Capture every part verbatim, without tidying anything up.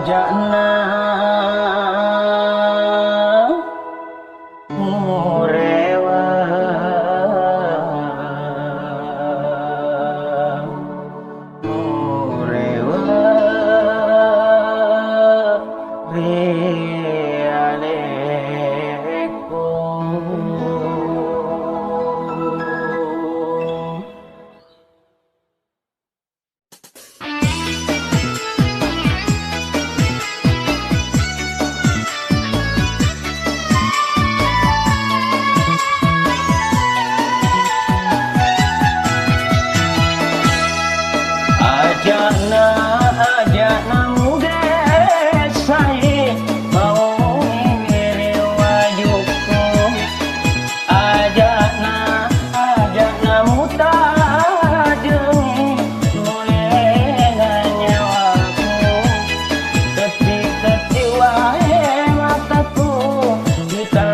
Aja'na murewa, murewa ri alekku. Aja'na, aja'na mudessai, mauni wiri wajukku. Aja'na, aja'na mutajeng, mulenga nyawaku. Tetti-tetti wae mataku, kita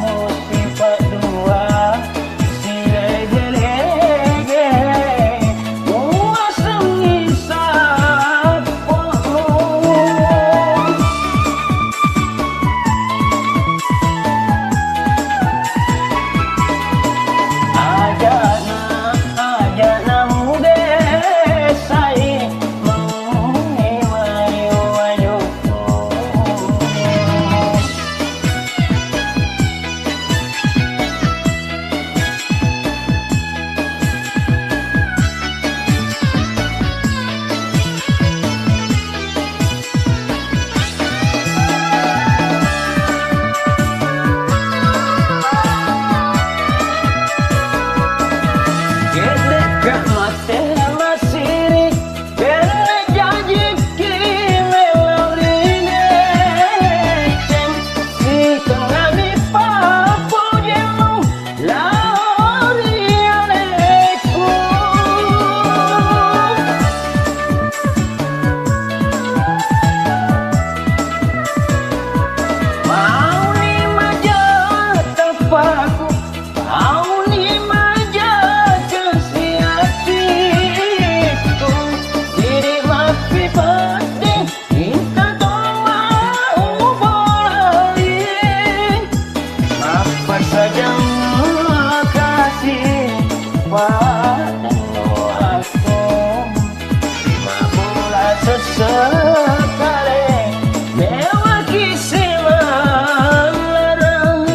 musti paddua, silege-lege muasengi sappo'mu. Aja'na, aja'na mudessai, mauni wari wajukku. Geddekka mate masiri, belle jajikki melo ri deceng, sitengngami pappojemmu lao ri alekku. Mauni maja tappaku, mauni maja kasi atikku, idi mappi pedding Inta tomma ubolai, mappasajang kasi padanno aku, mabola sesekale mewaki simalarang.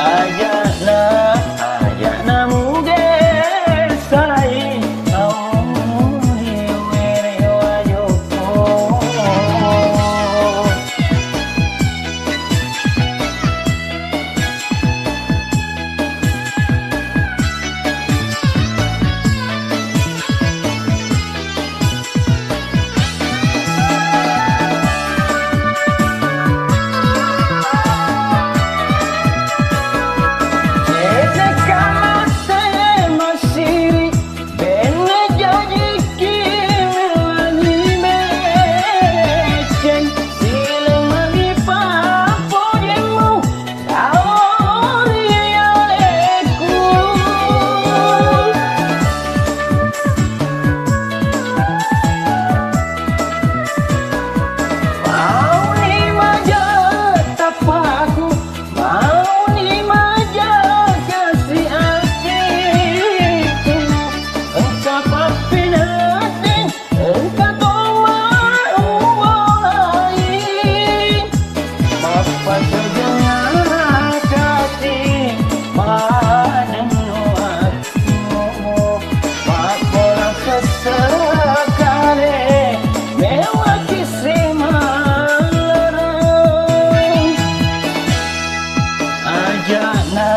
Aja'na, aja'na mudessai, auni wiri wajukku. Cedde' kamatte masiri, benne jajikki melani meceng, sileng mani pappojemmu lao ri alekku. Mauni maja tappaku, mauni maja kasi atikku, engka pappinedding Engka tomma uwai, mappasajang kasi padanno aku, mappola sesekale mewaki simalarang. Aja'na,